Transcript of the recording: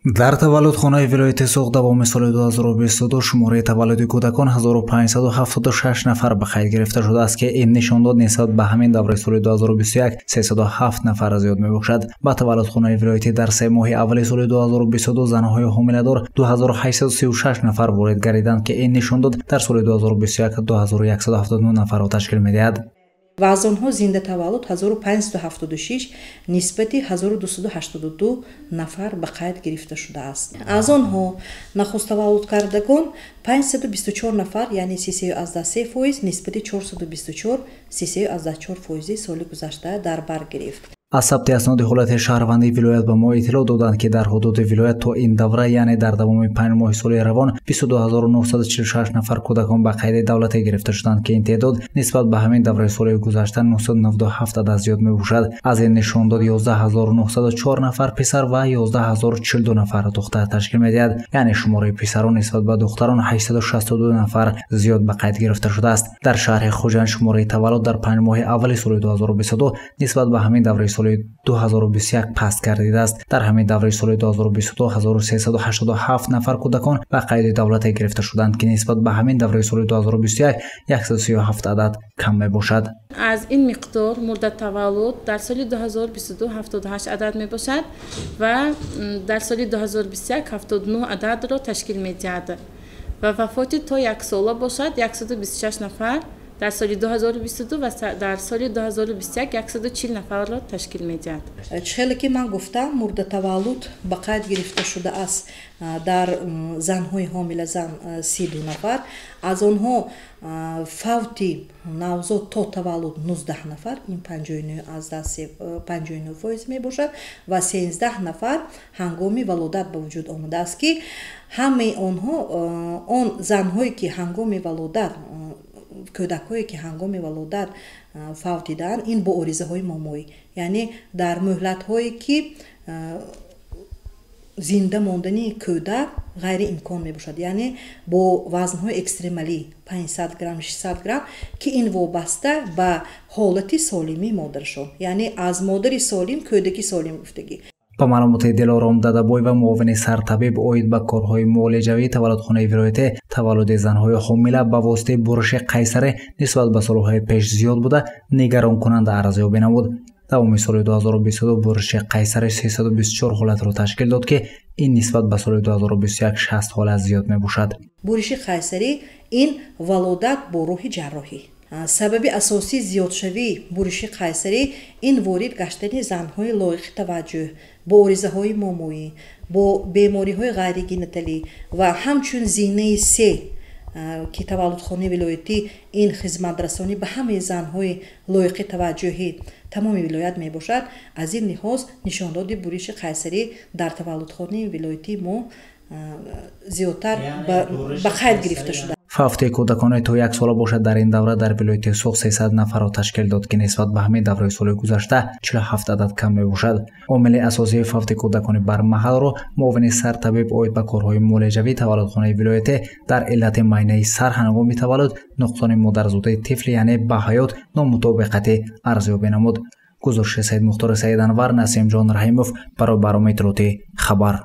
Дар таваллудхонаи вилояти Суғд давоми соли 2022 шумораи таваллуди кӯдакон 1576 нафар ба қайд гирифта шудааст, ки ин нишондод нисбат ба ҳамин давраи соли 2021 307 нафар зиёд мебошад. Ба таваллудхонаи вилоятӣ дар се моҳи аввали соли 2022 занҳои ҳомиладор 2836 нафар ворид гардиданд, ки ин нишондод дар соли 2021 2179 нафарро ташкил медиҳад. Ва аз онҳо зиндатаваллуд 1576 нисбати 1282 нафар ба қайд гирифта шудааст. Аз онҳо нахусттаваллудкардагон 524 нафар, яъне 33,3% нисбати 424 33,4% соли гузашта дар бар гирифт. Аз сабти асноди ҳолати шаҳрвандии вилоят ба мо иттилоъ доданд, ки дар ҳудуди вилоят то ин давра, яъне дар давоми 5 моҳи соли равон, 22946 нафар кӯдакон ба қайди давлатӣ гирифта шуданд, ки ин теъдод нисбат ба ҳамин давраи соли гузашта 997 адад зиёд мебошад. Аз ин нишондод 11904 нафар писар ва 11042 нафар духтар ташкил медиҳад, яъне шумораи писарон нисбат ба духтарон 862 нафар зиёд ба қайд гирифта шудааст. Дар шаҳри Хуҷанд шумораи таваллуд дар 5 моҳи аввали соли 2022 нисбат ба ҳамин давраи соли 2021 паст гардидааст. Дар ҳамин давраи соли 2022 1387 нафар кӯдакон ба қайди давлатӣ гирифта шуданд, ки нисбат ба ҳамин давраи соли 2021 137 адад кам мебошад. Аз ин миқдор мурдатаваллуд дар соли 2022 78 адад мебошад ва дар соли 2021 79 ададро ташкил медиҳад ва вафоти то як сола бошад 126 нафар дар соли 2022 ва дар соли 2021 140 нафарро ташкил медиҳад. Хеле ки ман гуфтам, мурдатаваллуд ба қайд гирифта шудааст дар занҳои ҳомилазан 32 нафар, аз онҳо фавти навзод то таваллуд 19 нафар, ин 59,59% мебошад ва 13 нафар ҳангоми валодат ба вуҷуд омадааст, ки ҳамаи онҳо он занҳое ки ҳангоми валодат, кӯдакҳое ки ҳангоми валодат фавтидаанд, ин бо оризаҳои момоӣ, яъне дар муҳлатҳое ки зинда мондани кӯдак ғайриимкон мебошад, яъне бо вазнҳои экстремалӣ 500 грамм, 600 грамм, ки ин вобаста ба ҳолати солимии модарашон, яъне аз модари солим кӯдаки солим гуфтагӣ. Ба маълумоти Дилором Дадабоева, муовини сартабиб оид ба корҳои муолиҷавии таваллудхонаи вилоятӣ, таваллуди занҳои ҳомила ба воситаи буриши қайсарӣ нисбат ба солҳои пеш зиёд буда, нигаронкунанда арзёбӣ намуд. Давоми соли 2022 буриши қайсарӣ 324 ҳолатро ташкил дод, ки ин нисбат ба соли 2021 60 ҳолат зиёд мебошад. Буриши қайсарӣ ин валодат бо роҳи ҷарроҳӣ. Сабаби асосии зиёдшавии буриши қайсарӣ ин ворид гаштани занҳои лоиқи таваҷҷӯҳ бо оризаҳои момоӣ, бо бемориҳои ғайригениталӣ ва ҳамчун зинаи се, ки таваллудхонаи вилоятӣ ин хизматрасонӣ ба ҳамаи занҳои лоиқи таваҷҷӯҳи тамоми вилоят мебошад. Аз ин лиҳоз нишондоди буриши қайсарӣ дар таваллудхонаи вилоятии мо зиёдтар ба қайд гирифта шуда. Фавти кӯдакони то як сола бошад дар ин давра дар вилояти Суғд 300 нафарро ташкил дод, ки нисбат ба ҳамин давраи соли гузашта 47 адад кам мебошад. Омили асосии фавти кӯдакони бармаҳалро муовини сартабиб оид ба корҳои муолиҷавии таваллудхонаи вилоятӣ дар иллати майнаи сар ҳангоми таваллуд, нуқсони модарзодаи тифл, яъне ба ҳаёт номутобиқатӣ арзёбӣ намуд. Гузориши Саидмухтори Саиданвар, Насимҷон Раҳимов барои барномаи иттилоотии Хабар.